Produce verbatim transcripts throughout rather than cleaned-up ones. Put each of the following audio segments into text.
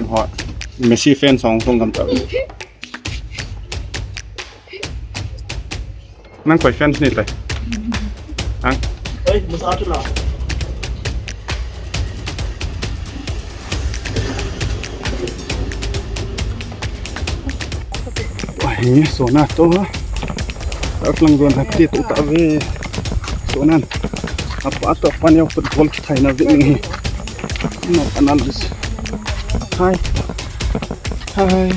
Ho, Messi fan song song kam ta. Nang koi fan ni tai. Ang. Oi, masa tu lah. Ai, Sona to. Atlang zon ha kiti tu ta ve. Sona. Apa to pan yo football thai na ve ni. Na analysis. Hai. Hai.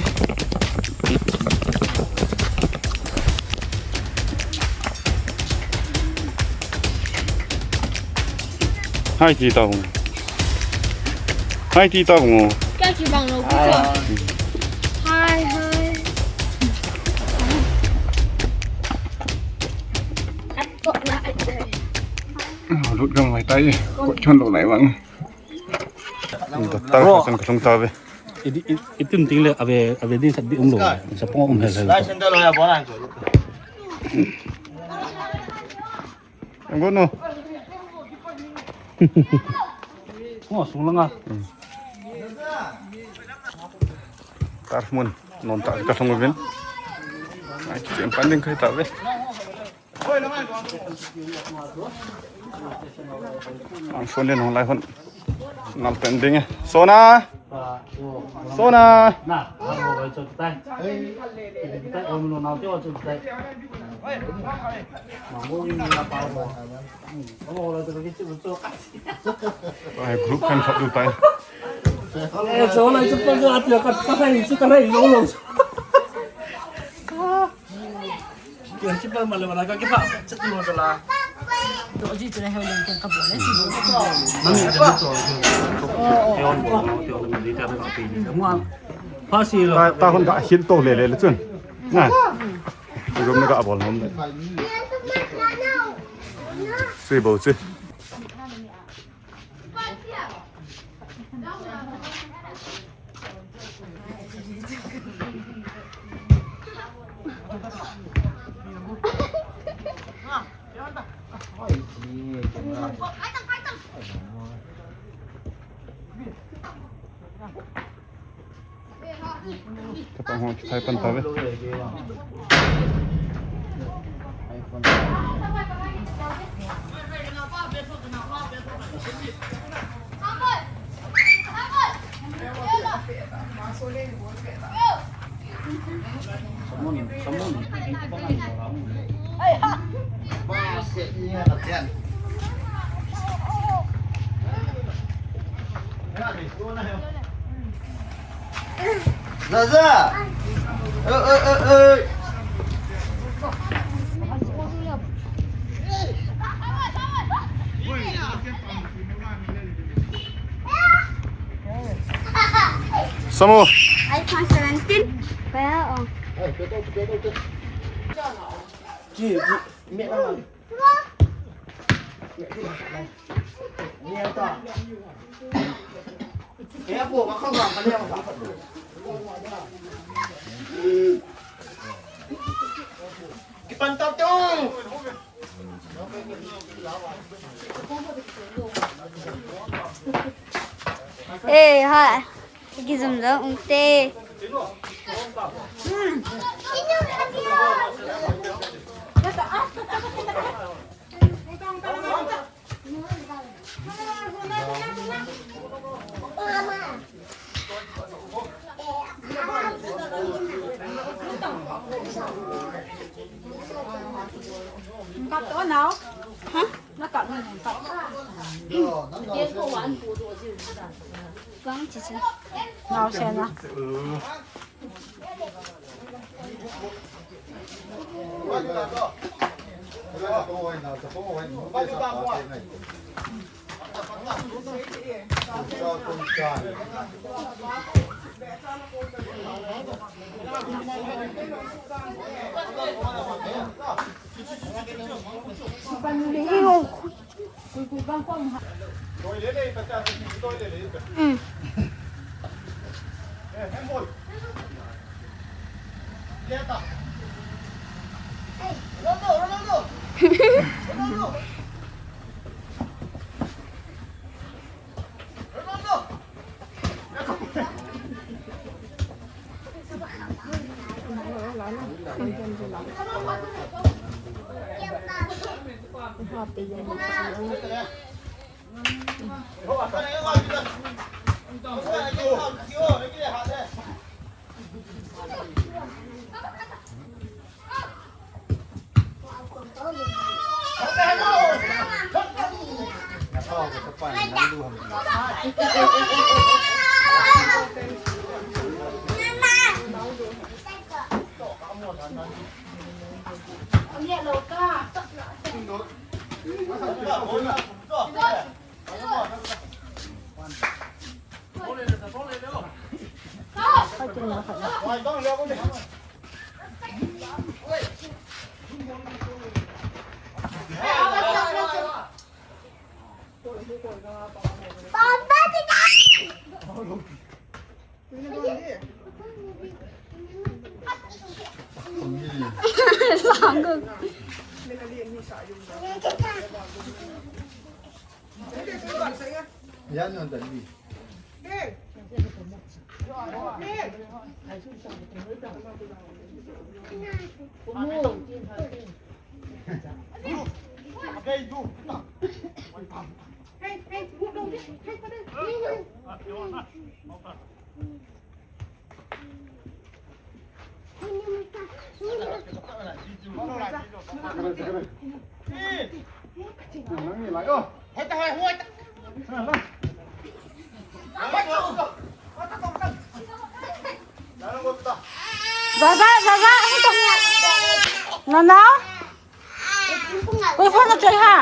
Hai ti tao. Hai ti tao ngo. Kya ki bang lo ku to. Hai, hai. Lut gam mai tai. Ko chon lo nai bang. Tar ka san ka sung ta ve. Itin ting le ave ave din sat di um lo. Sa pong um hel hel. Ang gono. Ngo sung langa. Tar mun non ta ka sung uvin. Ai ki em pan ding kai ta ve. Ang phone le nong lai hon. Ngal pen ding e. Sona. Sona. Ai group kan thot du tai. Eh, Sona chu pa ga ti ka ta hai chu ka hai lo lo. Principal male wala ka kipa chat ni wala. To ji tu na he le ka bol le si. Mami ada ni to. He on bol no to ni ta ka pi ni. Mo. Pasi lo. Ta ta hon ka hil to le le le chun. Na. Rum na ka bol nom le. Si bo si. Kapang ho, chai pan ta ve. Zaza. Eh, eh, eh, eh. Samu. iPhone seventeen. Kaya, oh. Ji, ji, mi na. Eh, ha. Kizum jong um te. Hmm. Kap to now. Hah? Na kap na kap. Kang chi chi. Now se na. Yan ang dali. Zaza, Zaza, ano to? Nana? Koi phone na choi ha?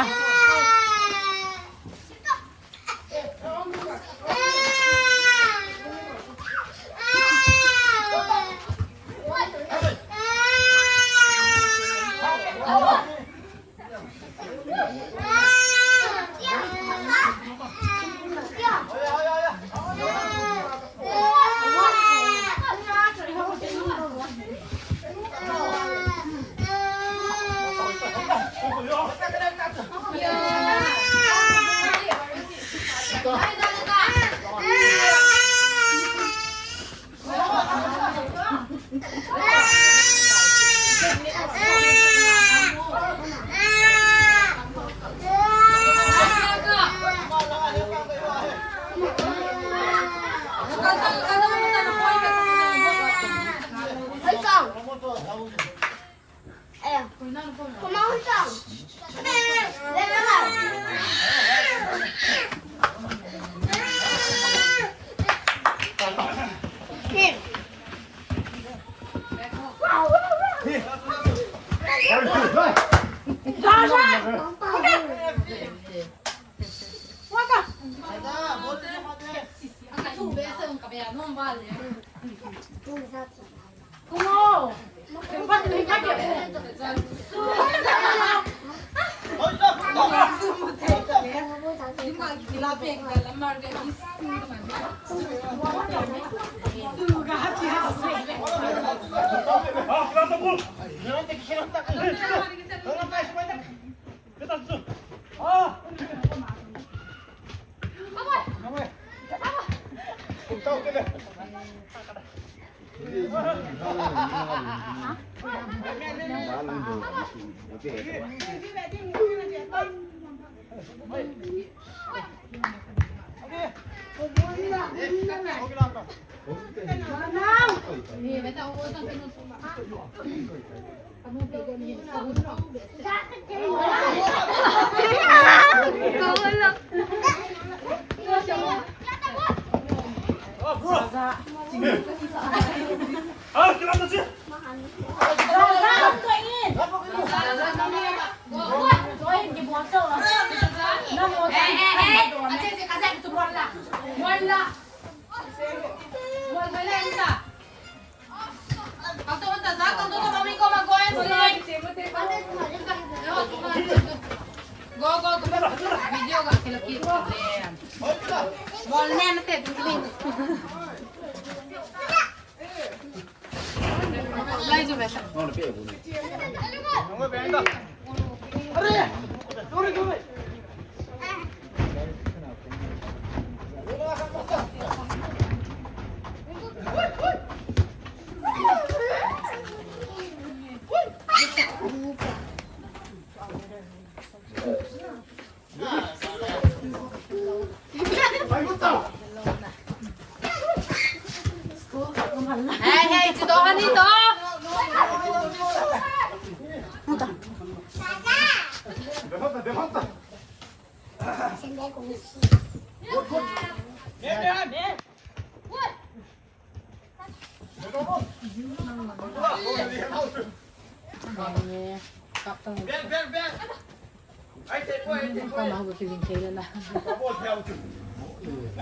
Ito, ani to?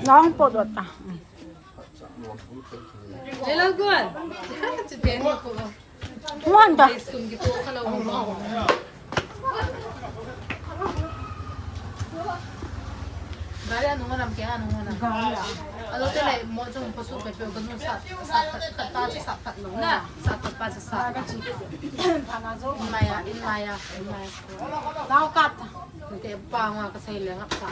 Nang po dot ta. Hello, Guan. Muan ta. Sum ki po ka lo mo. Gari anu ngam ke anu ngam. Alo te le mo jong po su pe pe ka nu sa sa ta ta sa ta lo na. Sa ta pa sa sa. In maya, in maya, in maya. Nau kat. Te pa nga ka sai le ngap sa.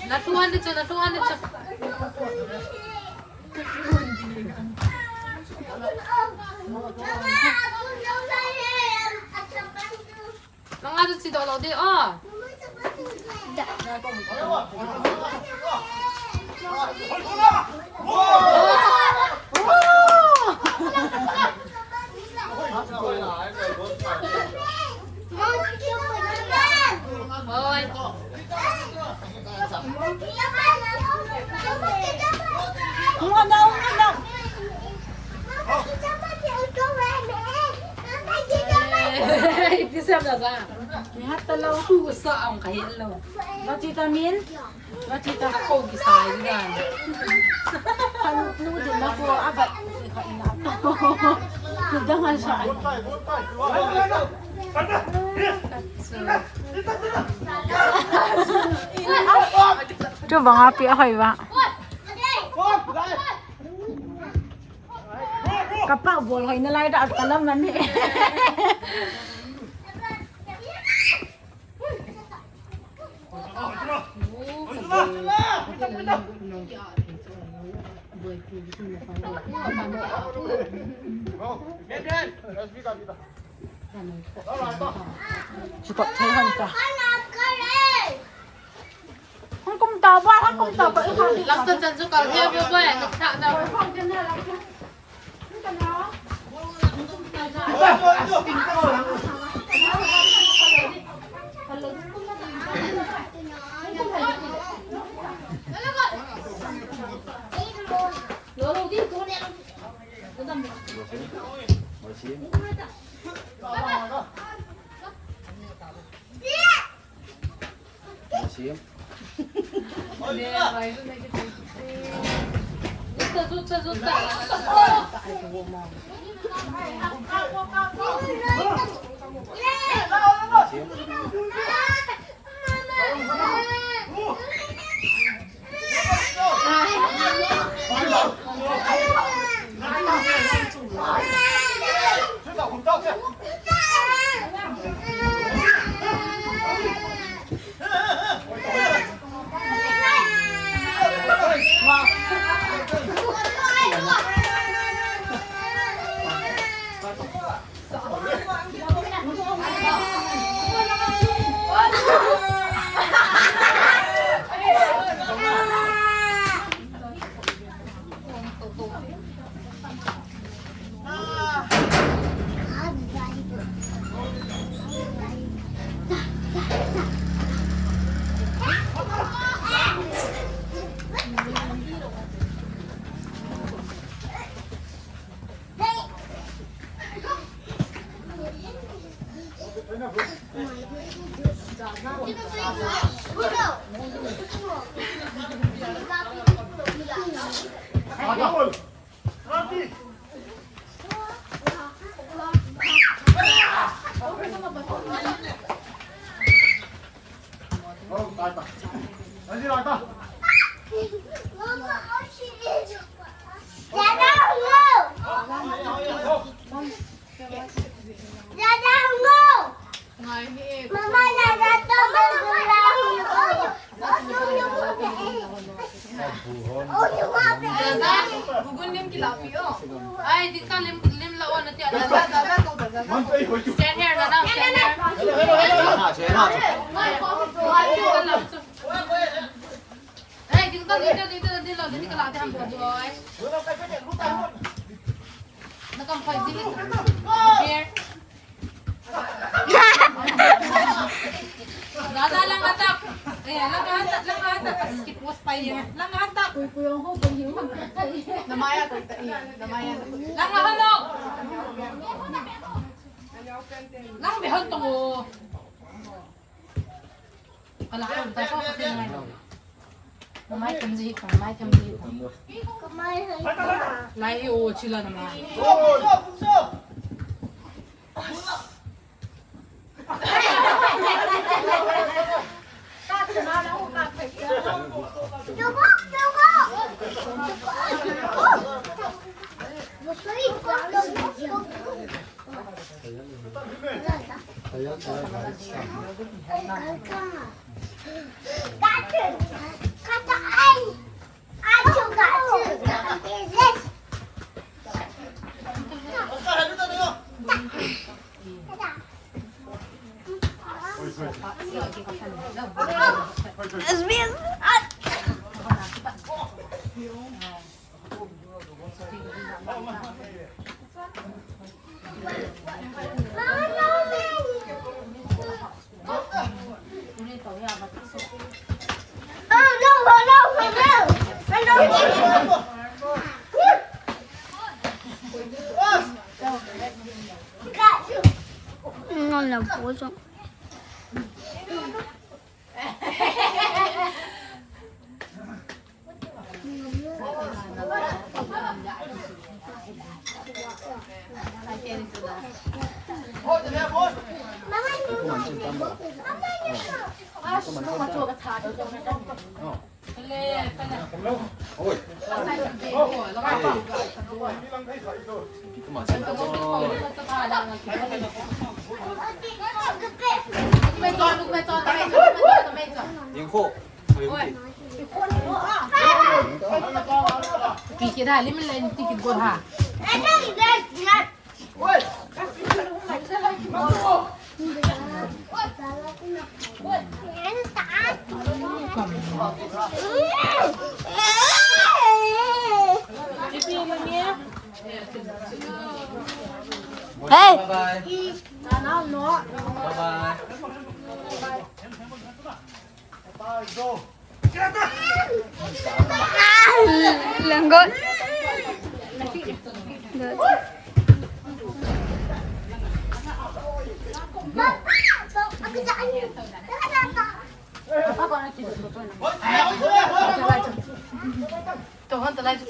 Na two hundred siya, na two hundred siya. Nang adu si Dolo di, oh. Ipi siam na sa? Ni hat ta lo. Su sa ang kahit lo. Vitamin. Vitamin. Ako kisai dan. Kan nu din ako abat. Dang sa. Chu bang api ahoi ba. Kapa bol hoi na lai da at kalam man he. Chukot thei han ta. Hang kum ta ba, hang kum ta ba. Lam ta chan chu kal thei ba ba, ni tha da. Sim. Zuta, zuta, zuta. Ai, ding ka lim, lim la wan na tia. Stand here na, now stand here. Hey, ding tah, ding tah, ding tah, ding tah, ding tah, ding tah, ding tah, ding tah. Nakam phai ding. Here. Dada, lang atak. Eh, lang atak, lang atak. Skip was pa yan. Lang atak. Namaya ko ita, eh. Namaya ko. Lang atak. Lang behon tong o. Kala ko ta ko kasi ngai. Namai tam ji ko, namai tam ji ko. Lai hi o chila namai. Tikit ha, lim le tikit gol ha. Hey. Bye bye. Bye bye. Lenggot. Tohon talai tu.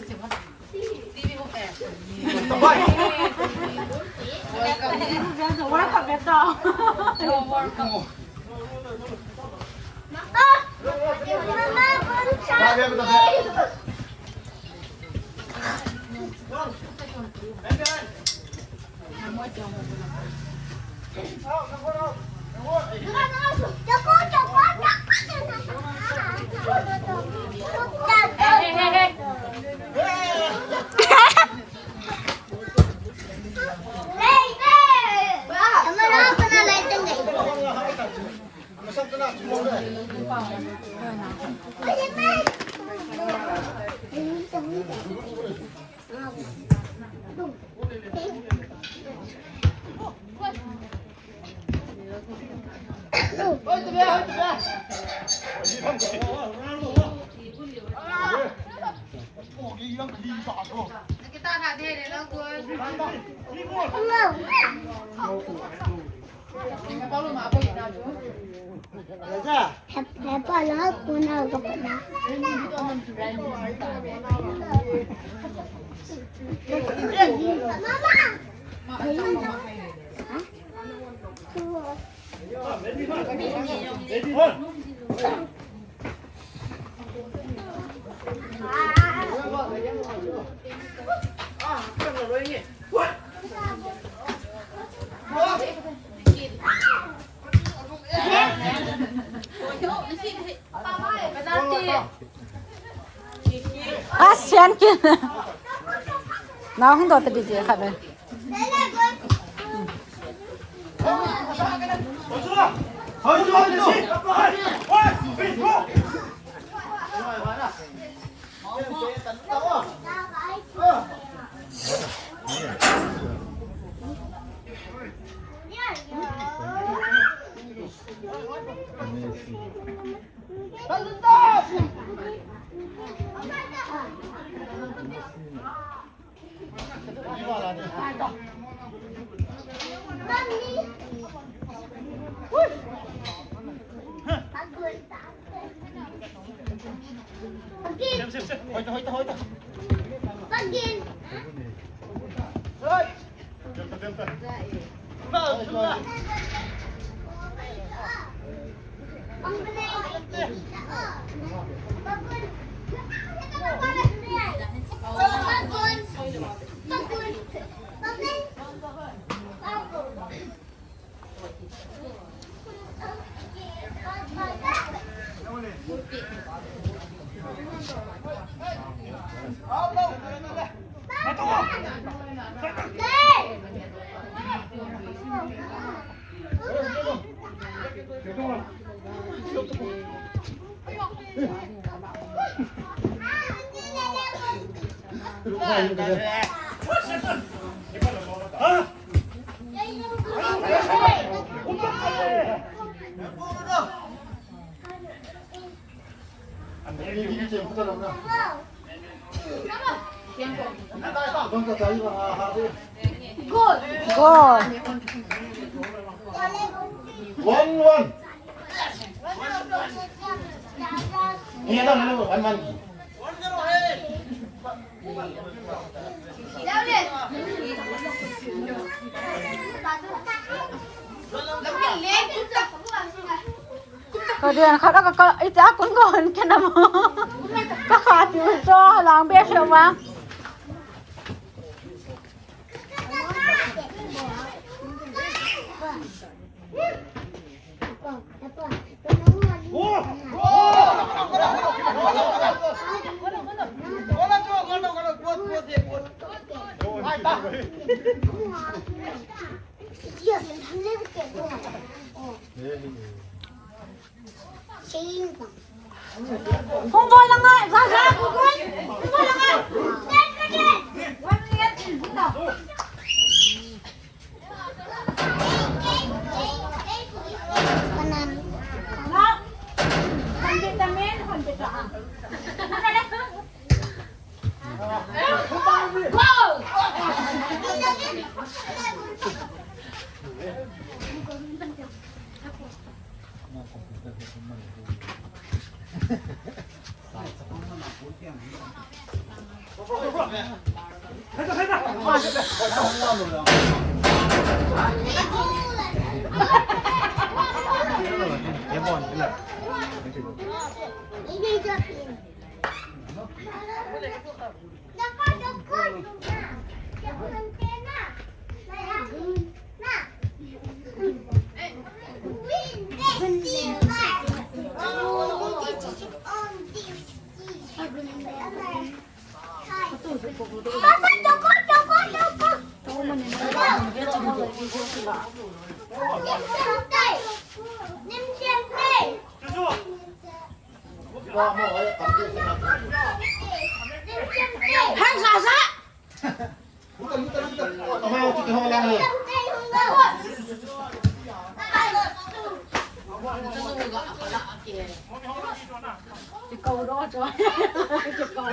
Asian kin. Nau hung dot di je khat ve. Goal. One one. One one. Ka den khat ka, ka, ita kun ko hon ke na mo. Ka kha ti so lang be so ma. Hung bol langa, Zaza, hung bol. Hung bol langa.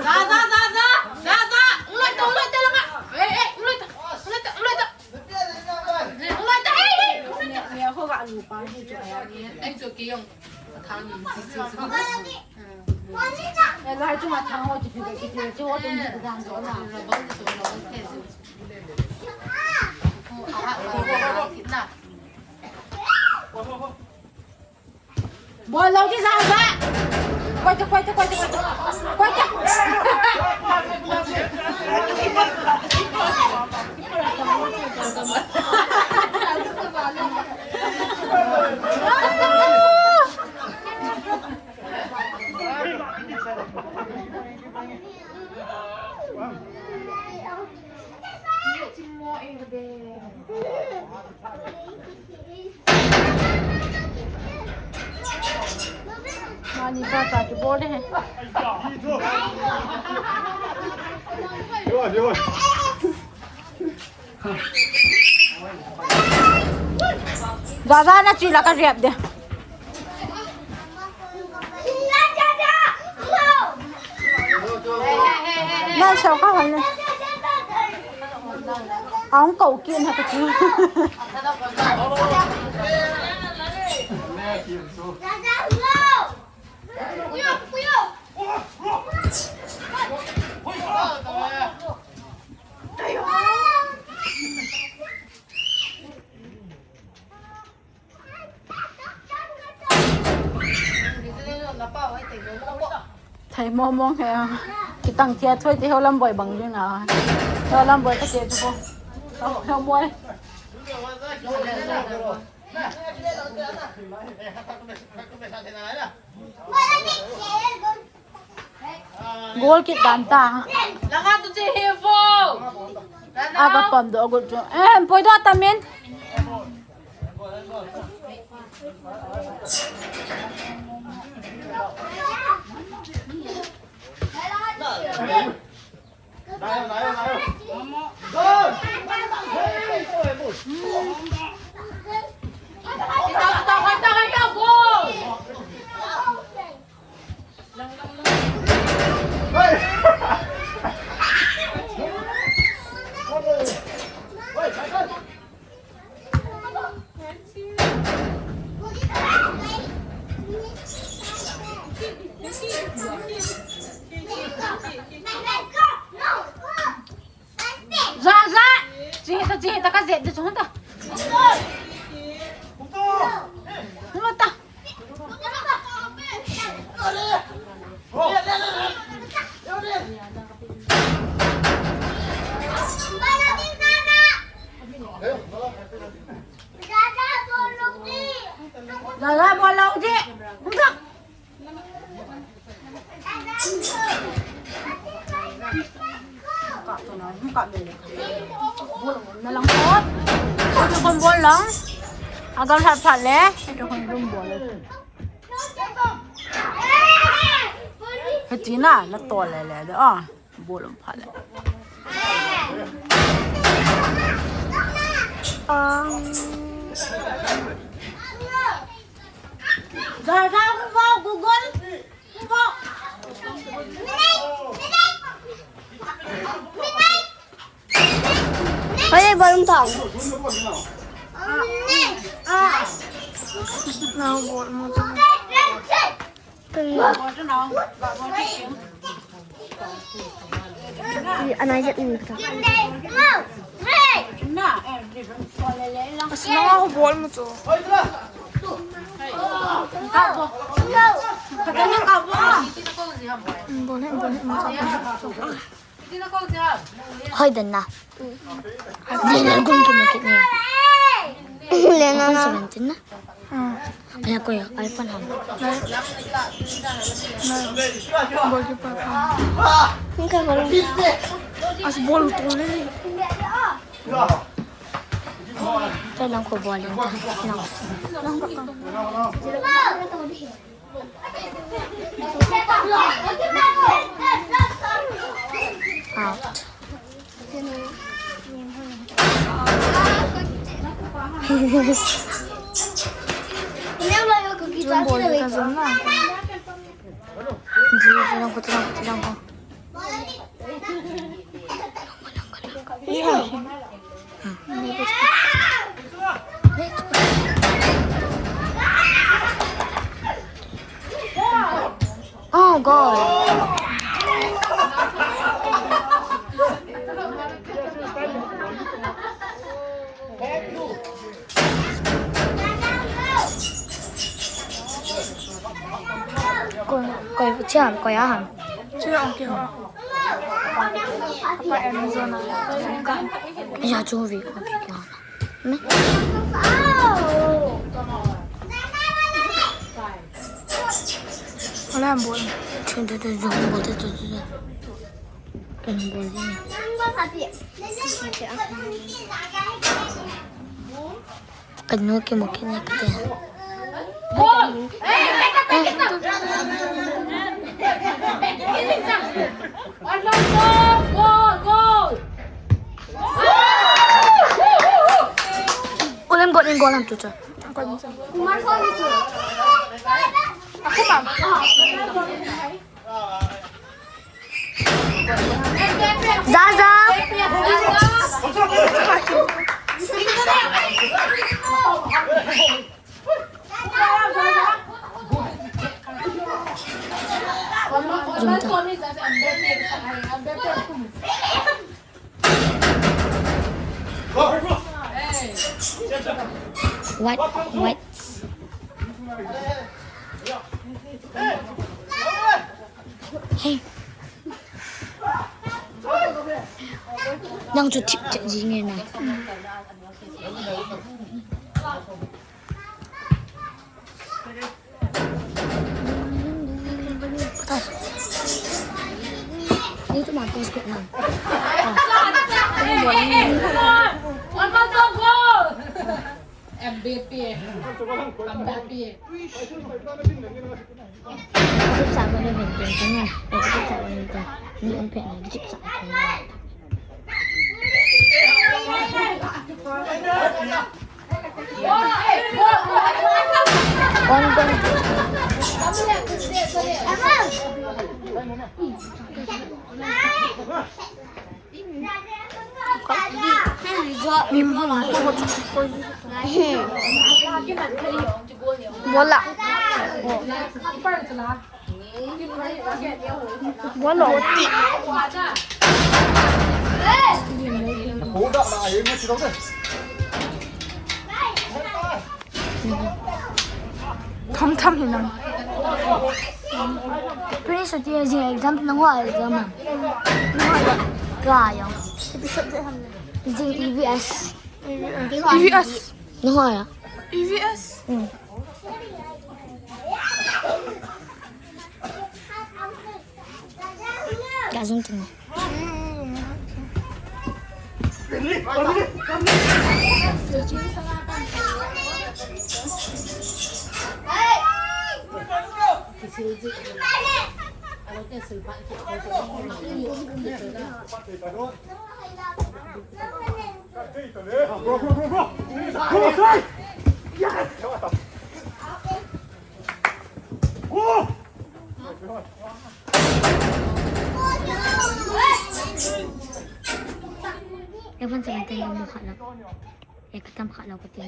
Za, za, za, za, za, za. Uloi to, uloi to langa. Eh, eh, uloi to, uloi to, uloi to. Uloi to, eh, eh. Ni ho ga lu pa ni cho ya. Ai cho ki yong. Thang ni si si si. Eh, lai chunga thang ho chi phi chi phi chi ho chi ni dan jo na. Bol lou di Zaza. Koi ta, koi ta, koi ta, koi ta. Koi ta. Ni pa cha kibol de he. Jaja na chi la ka riap de. Nang sao ka hon le. Ang kau ki na ka chi. Thei mong mong he. Kitang thia thoi te ho lam boi bang jing a. Ho lam boi ka che chu ko. Ho, ho moi. Goal kit dan ta. Langa tu che he vo. Aga pam do goal tu. Eh, poi do tamin. Za, za. Chi ta, chi ta ka zet de chung ta. Hung ta. Za, za, bol lou ji. Hung ta. Ka to na, ka me le. Bol na lang pot. Ko kon bol lang. Agam phat phat le. Ko kon dum bol le. Hiti na, na to le le de. Ah, bol um phat le. Ah. Za, za, ko Google. Hoi, bol um tau. Nang bol um tau. Anai jat ni ta. Asma ho bol mu chu. Bol he, bol he, mu chu. Hoi dan na. Ni la gun ki ma ki ni. Le na na. Seventeen na. Ah. Kaya ko ya, iPhone ham. Bol ki pa pa. Ni ka bol. As bol to le. Te lang ko bol. Lang. Lang ko. Out. Jumbo kita jumbo. Jumbo, jumbo, jumbo, jumbo. Oh, goal. Koi, koi, chia, koi a ham. Chia, okay, ha. Apa Amazon a. Ya, chu vi, okay, kya. Me. Wala bol. Chun tu tu, jo bol tu tu tu. Kan bol ni. Kanu ki mo kine kate. Ulim got in golam tu cha. Kumar Soni su. Aku mam. Zaza. What? What? Hey. Nang chu thip chet ji nge na. Ni tu ma post ko na. M V P. M V P. Group sa ko ni hin tin kan. Group sa ko ni tin. Ni on pe na group sa ko ni. One, one. Bola. Bola. Tham tham hi nang. Prince ti jing exam nang wa exam. Ka yang. Jing E V S. E V S. Nang wa ya. E V S. Hmm. Ka zung tung. Evan seventeen mo khat la. Eka tam khat la ko tin.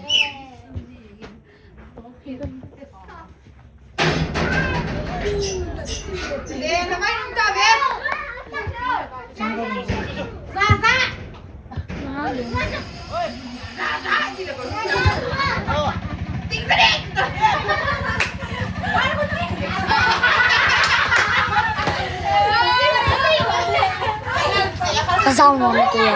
Ka zau nom kei.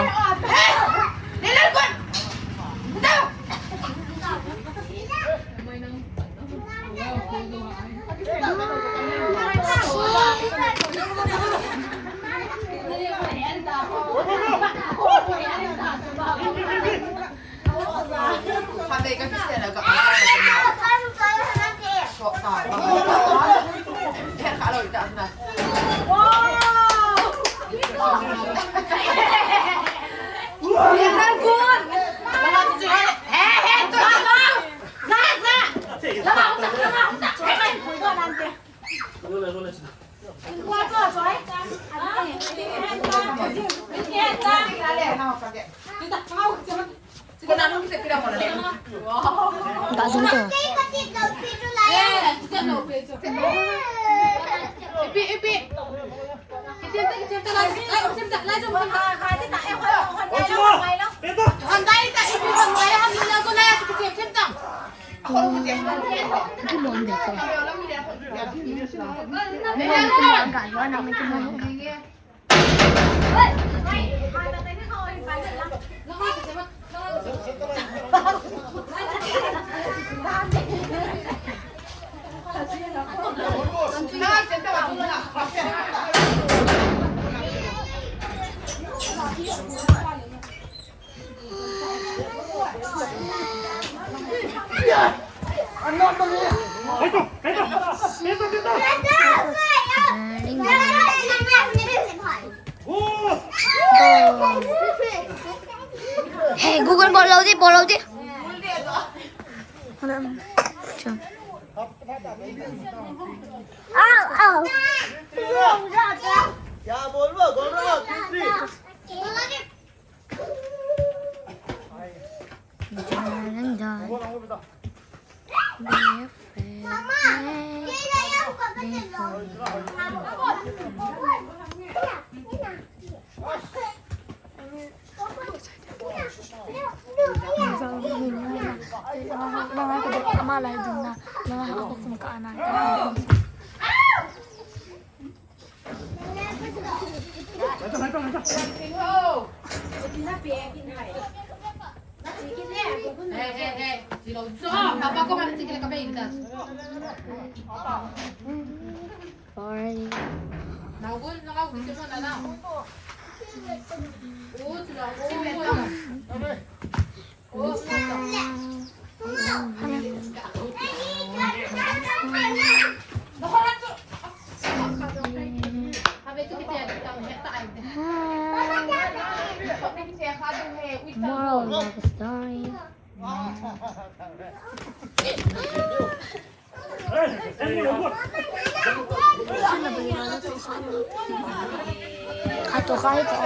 Hey, Google, bol lou di, bol lou di. Au, au. क्या बोल रहा, बोल रहा, three, three। Moral of the story. Ato kai to.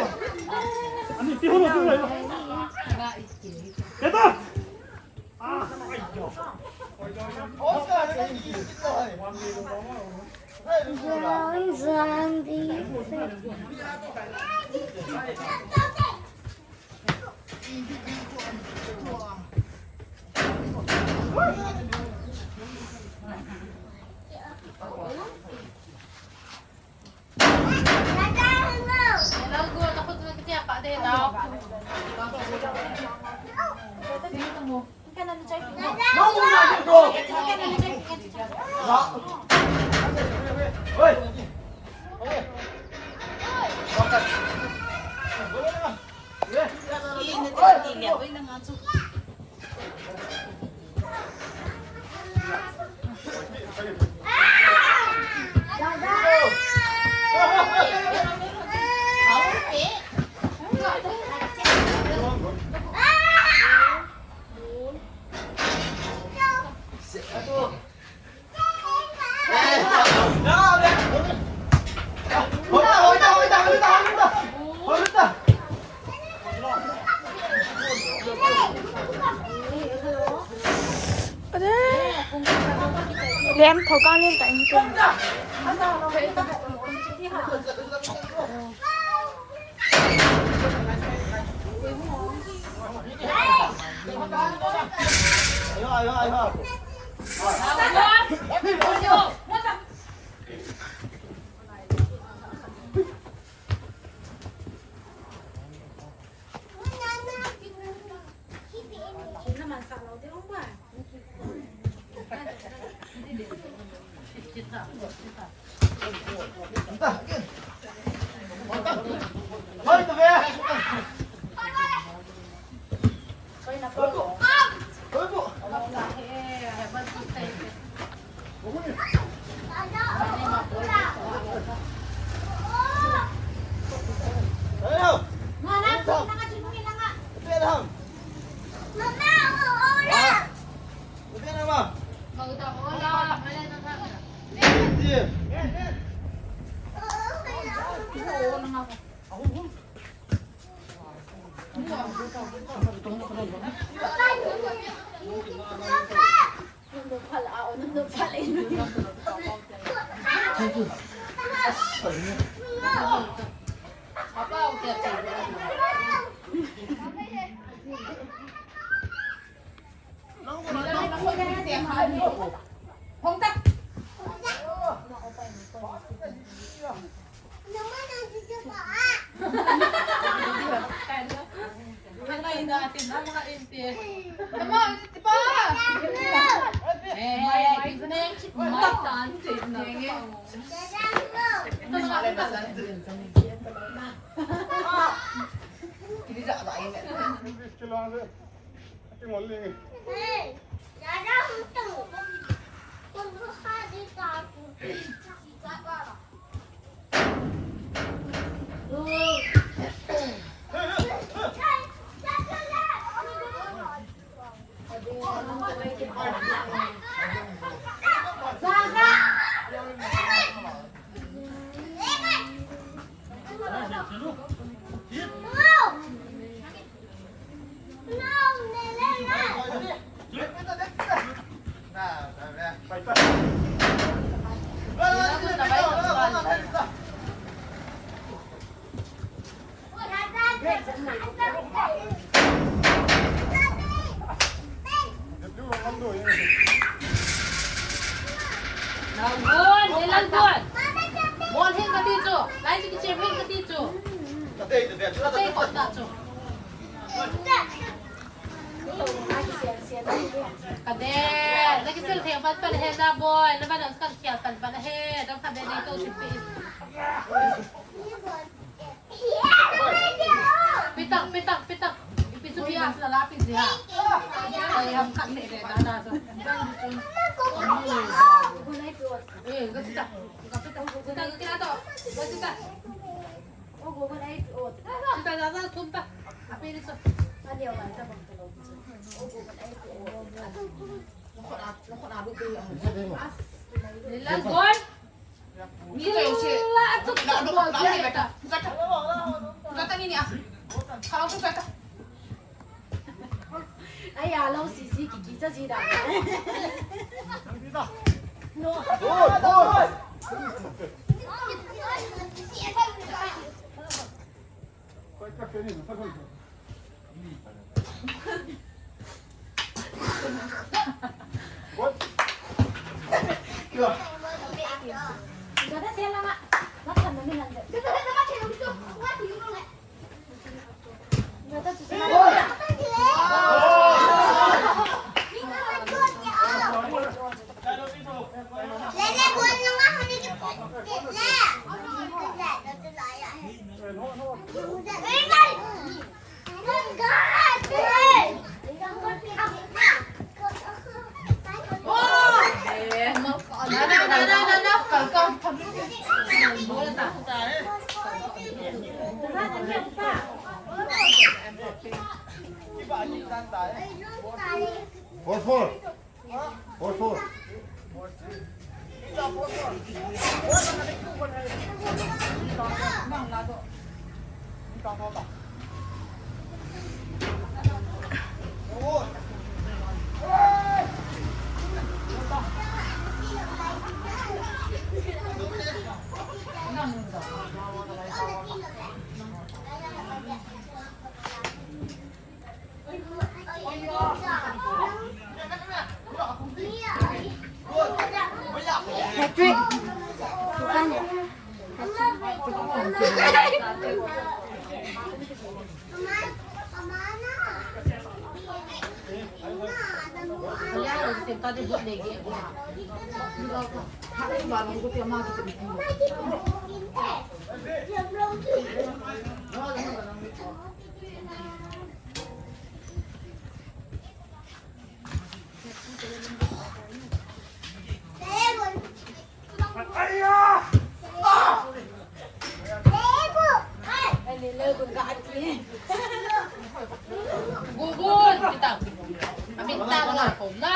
Lem thokang lin ta in ken. Lalgun, eh, Lalgun. Bol hing kati chu. Lai chu kichep hing kati chu. Kati kong ta chu. Kati, na kisel thei pan pan he na boy, na ban kan kial pan pan he, na pan de to tipi. Pitang, pitang, pitang. Ipi chu bias la la pi dia. Ai, ham kat me de na na so. Eh, ga sita. Ga sita. Sita, ga kila to. Ga sita. Sita, ja, ja, thum ta. Api ni so. Lila gol. Ni to yo se. La, tu, tu, tu, tu, tu. Kata ni ni a. Kalau tu kata. Ai, ya, lo, si, si, ki, ki, cha, si, da. No. Gol, gol. Four, four. Four, four. Patrick. Gugun, kita. Amin ta na ko na.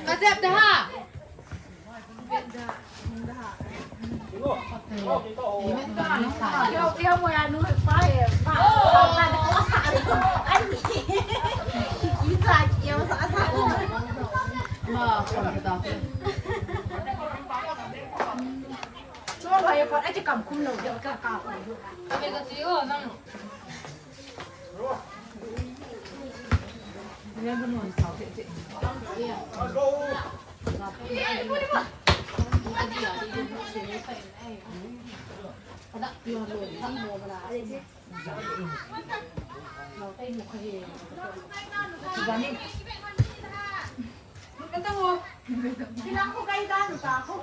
Ka jep de ha.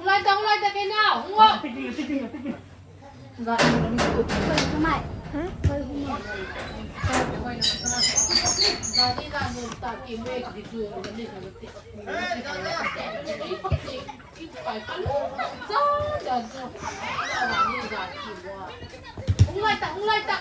Lai ta, lai ta, kei nau. Ngo. Hung lai ta, hung lai ta.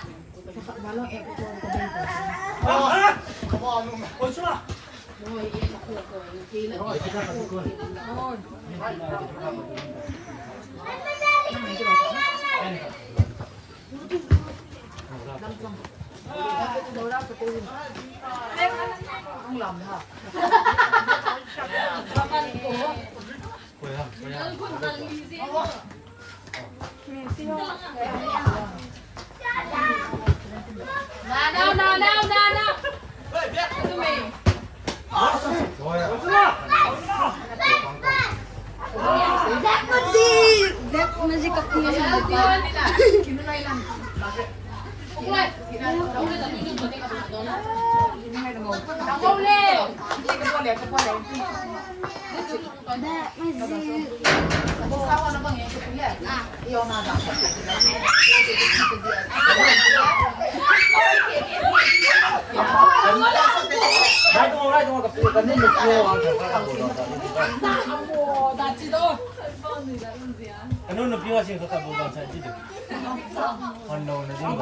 Now, now, now, now, now, now. Black Magic, Black Magic ka punya. Black Magic. Kanu nupi wa sing kaka bulban sa jide. Hello, na jide.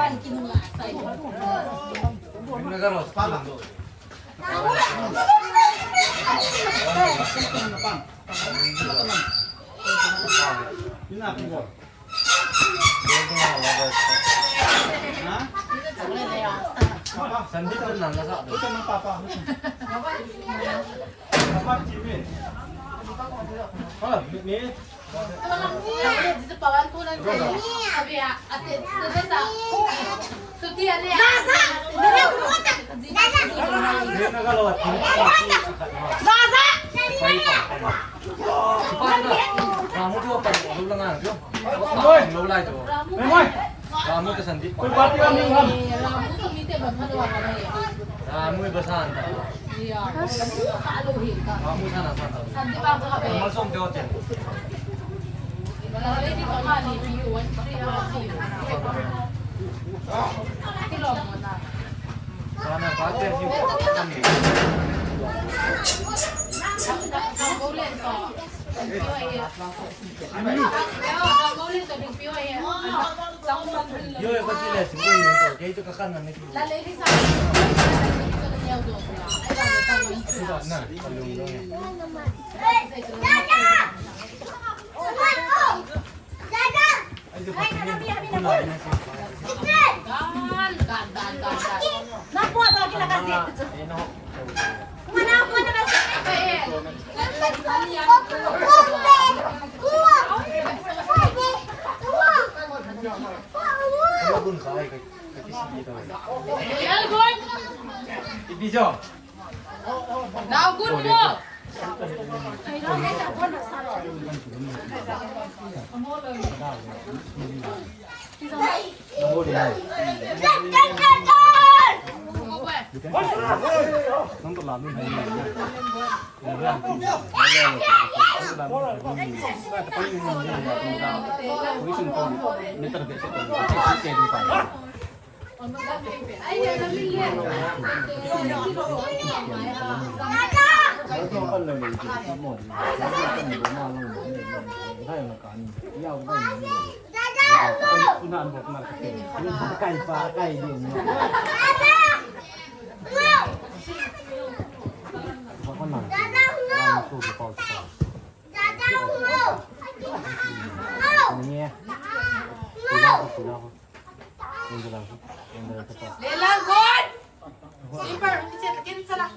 Ina karo, spala. Ina pingo. Ha? Sandeep tu nang ka sa tu. Papa, papa. Papa, Jimmy. Ha, ni, ni. Ramu tu apa? Lu lengan tu. Lu lai tu. Ramu ke Sandeep. Ramu besar anta. Iya. Kamu sana, sana. Masuk dia hotel. Sana, pakai sih. Yo, yo, kau tidak sih, kau ini kau, kayak itu kakak nang itu. Tidak, nah, kalau belum ya. Now good mo. Lelang gun! Slipper, kin sala.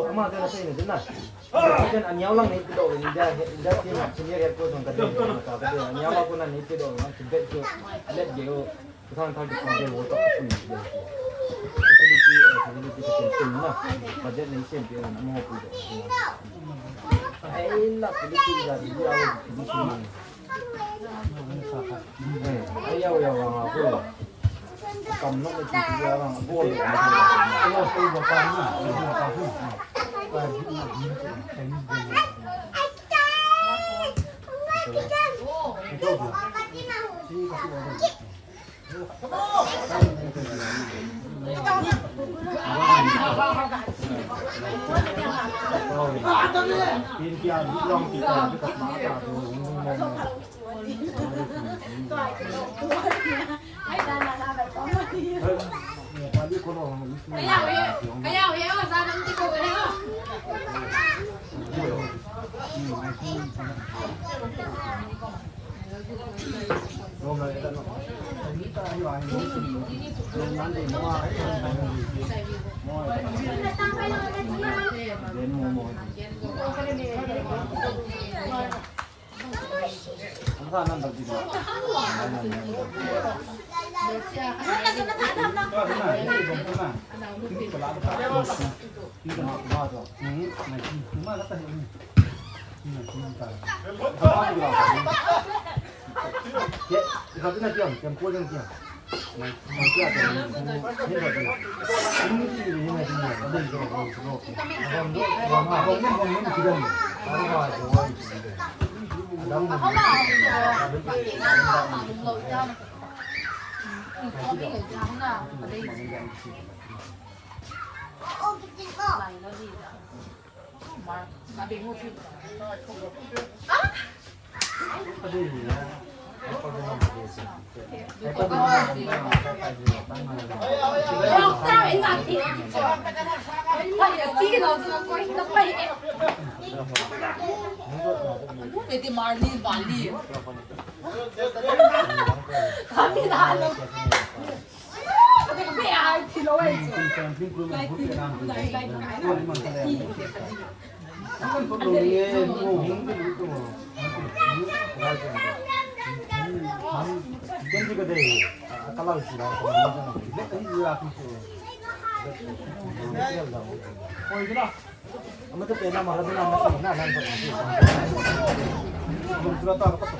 Ama te na sei ne na. Ken aniau lang nei pidoh in India, India team senior head coach jong ka ding, ka ding. Aniau lang ko na nei pidoh na, ki bet jo, let ge o. Thang thang ki pang de wo to ko ni. Facility, eh, facility ka tin tin na. Budget nei sem pi na mo pi do. Ai la facility ga di ya wo facility. Eh, ai ya wo ya wa ko. Kam no ki ya wa bol. Marlin, Marlin. Kami na alam. Ama tu pena Maradona ma si na lang ko. Lung sura ta ka pa.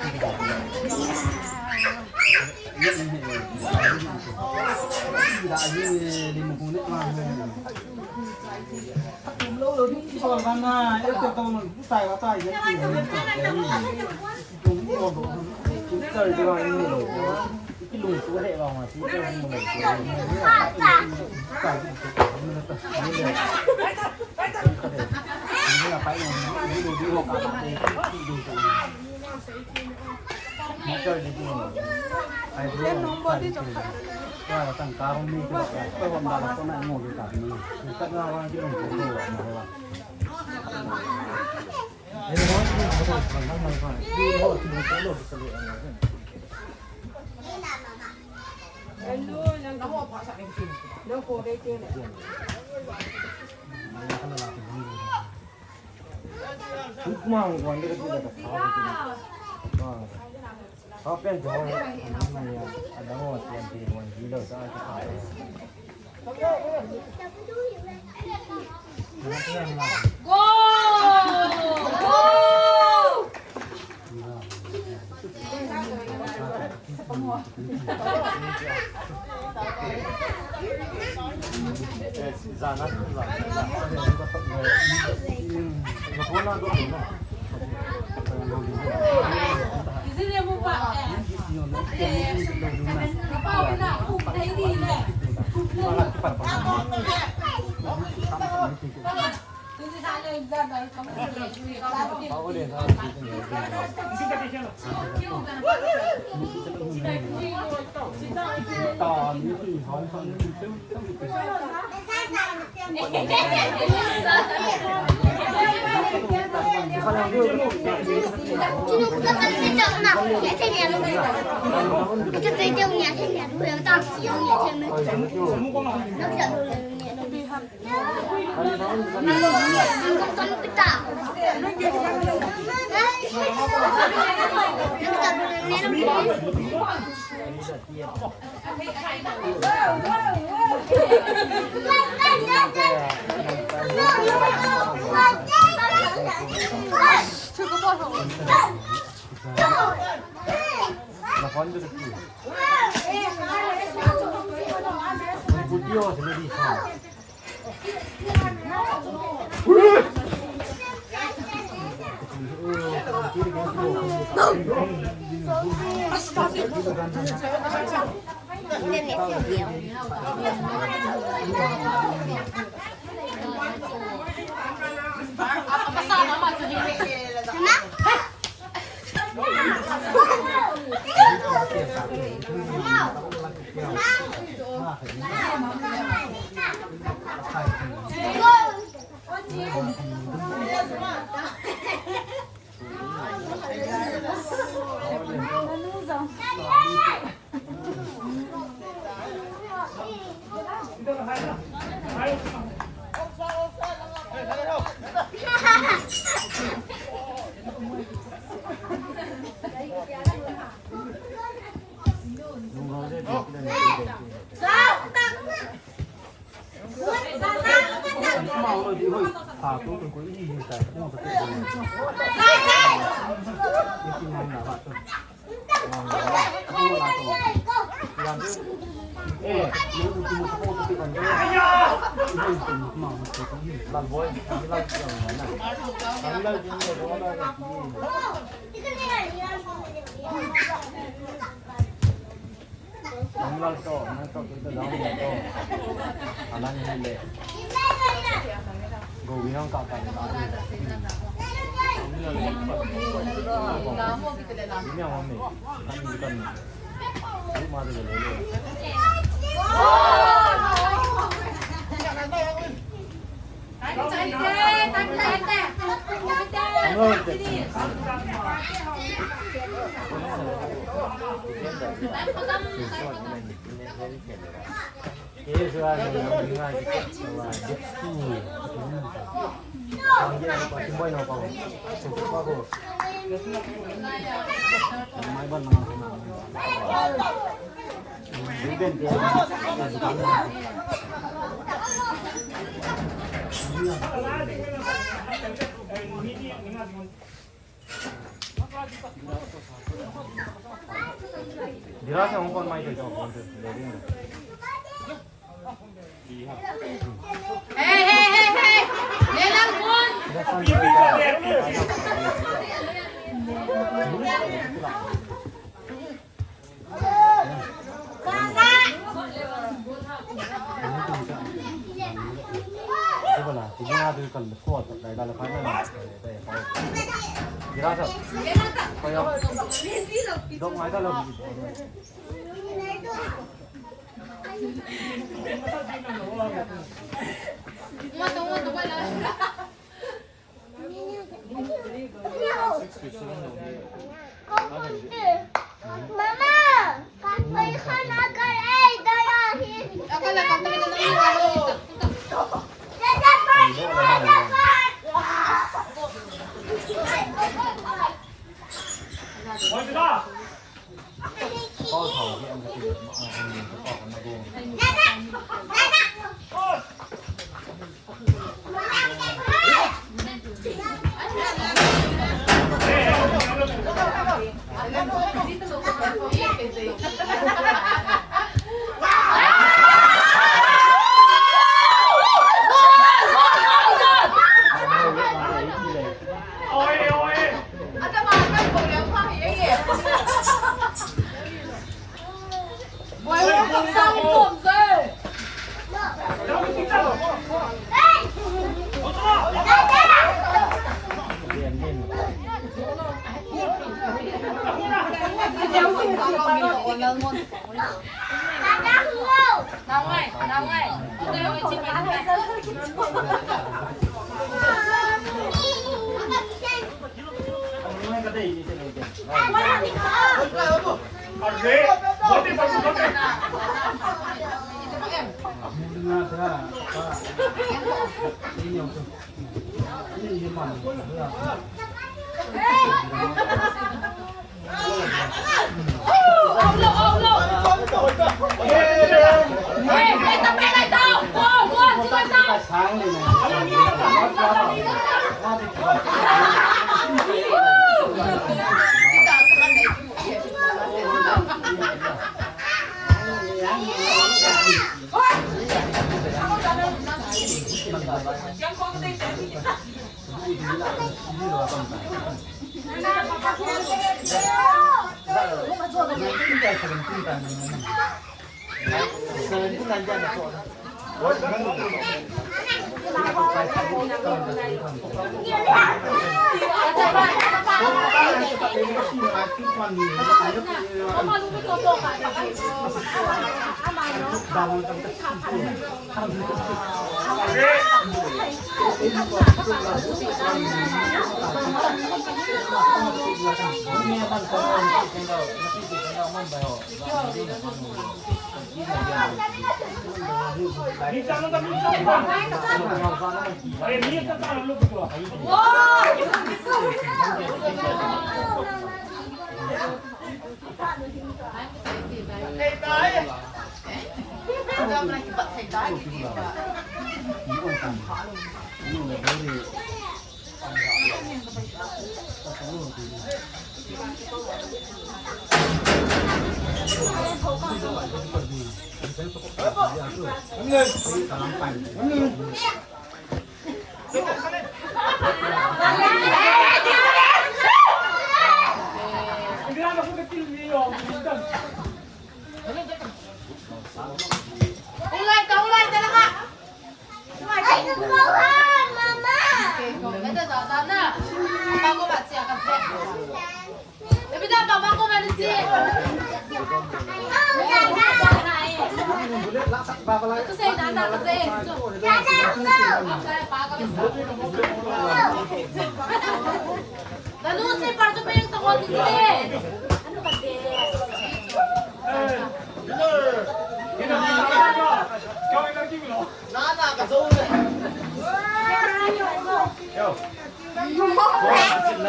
Go! Go! Nang lal to, nang to, kita daw nang to. Alang hile. Go, ginang ka ka. Ini ang mami. Kan kan. Ini mari dulu. Dira se hong kon mai te jo kon te. Hey, hey, hey, hey. Lelang kon.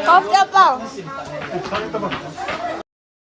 Kau siapa?